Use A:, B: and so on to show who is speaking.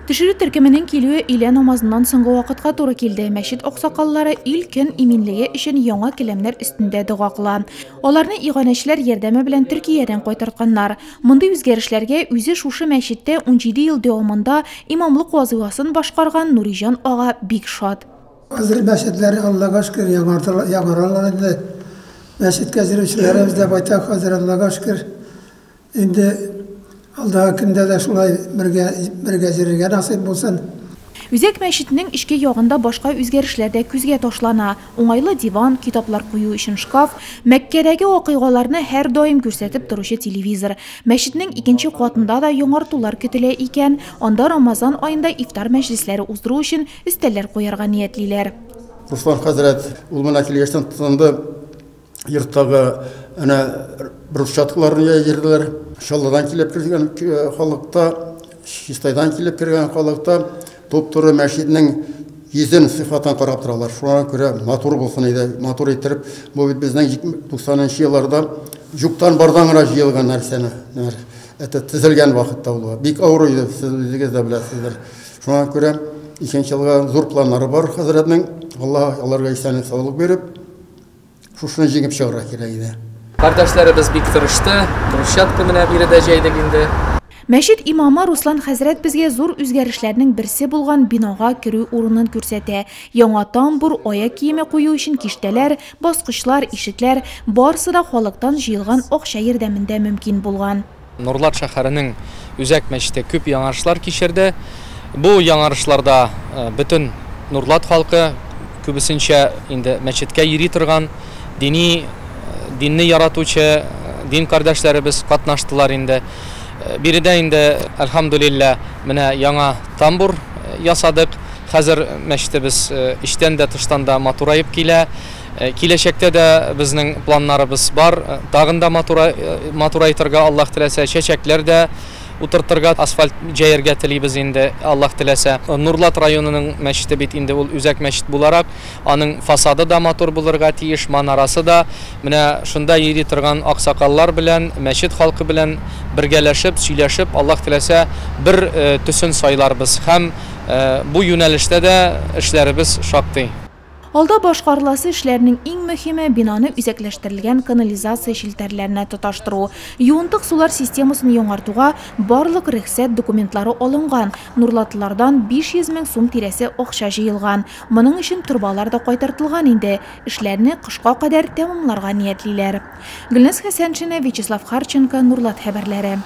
A: Төшерү төркеменең килүе өйлә намазыннан соңгы вакытка туры килде. Мәчет аксакаллары ил-көн иминлеге өчен яңа келәмнәр өстендә дога кыла. Аларны иганәчеләр ярдәме белән Төркиядән кайтартканнар. Мондый үзгәрешләргә үзе шушы мәчеттә 17 ел дәвамында имамлык вазыйфасын башкарган Нуриҗан ага бик шат.
B: Хәзер мәчетләр, Аллага шөкер, яңаралар инде. Мәчеткә йөрүчеләребез дә байтак хәзер, Аллага шөкер. Инде алдагы көндә дә шулай бергә бергә йөрергә насыйп булсын.
A: Үзәк мәчетнең эчке ягында башка үзгәрешләр дә күзгә ташлана. Уңайлы диван, китаплар кую өчен шкаф, Мәккәдәге вакыйгаларны һәрдаим күрсәтеп торучы телевизор. Мәчетнең икенче катында да яңартулар көтелә икән. Анда Рамазан аенда ифтар мәҗлесләре уздыру өчен өстәлләр куярга ниятлиләр.
C: Руслан хәзрәт ул менә килгәчтән тотынды. Йорттагы әнә брусчаткаларны җәйдерделәр. Чаллыдан килеп кергән халыкта, Чистайдан килеп кергән халыкта туп-туры мәчетнең йөзен, сыйфатын карап торалар. Шуңа күрә матур булсын иде, матур иттереп. Бу бит безнең 90 елларда юктан бардан гына җыелган нәрсәне. Это төзелгән вакытта ул. Бик авыр иде, сез үзегез дә беләсездер. Шуңа күрә икенче елга зур планнары бар хәзрәтнең. Аллаһ аларга исәнлек, саулык биреп, Шушыны җиңеп чыгарга кирәк иде.
D: Кардәшләребез бик тырышты, брусчатка менә биредә җәйдек инде.
A: Мәчет имамы Руслан хәзрәт безгә зур үзгәрешләрнең берсе булган бинага керү урынын күрсәтә. Яңа тамбур, аяк киеме кую өчен киштәләр, баскычлар, ишекләр, барысы да халыктан җыелган акча ярдәмендә мөмкин булган.
D: Нурлат шәһәренең үзәк мәчете күп яңарышлар кичерде. Бу яңарышларда бөтен Нурлат халкы, күбесенчә инде мәчеткә йөри торган, дини, динне яратучы дин кардәшләребез катнаштылар инде. Биредә инде, әлхәмдүлилләһ, менә яңа тамбур ясадык. Хәзер мәчетебез эчтән дә, тыштан да матураеп килә. Киләчәктә дә безнең планнарыбыз бар, тагын да матурайтырга, Аллаһ теләсә, чәчәкләр дә утыртырга, асфальт җәяргә телибез инде, Аллаһ теләсә. Нурлат районының мәчете бит инде ул үзәк мәчет буларак, аның фасады да матур булырга тиеш, манарасы да. Менә шунда йөри торган аксакаллар белән, мәчет халкы белән бергәләшеп, сөйләшеп, Аллаһ теләсә, бер төсен сайларбыз һәм бу юнәлештә дә эшләребез шактый.
A: Алда башкарыласы эшләрнең иң мөһиме, бинаны үзәкләштерелгән канализация челтәрләренә тоташтыру. Юынтык сулар системасын яңартуга барлык рөхсәт документлары алынган, нурлатлылардан 500 мең сум тирәсе акча җыелган. Моның өчен торбалар да кайтартылган инде. Эшләрне кышка кадәр тәмамларга ниятлиләр. Гөлназ Хәсәншина, Вячеслав Харченко, Нурлат хәбәрләре.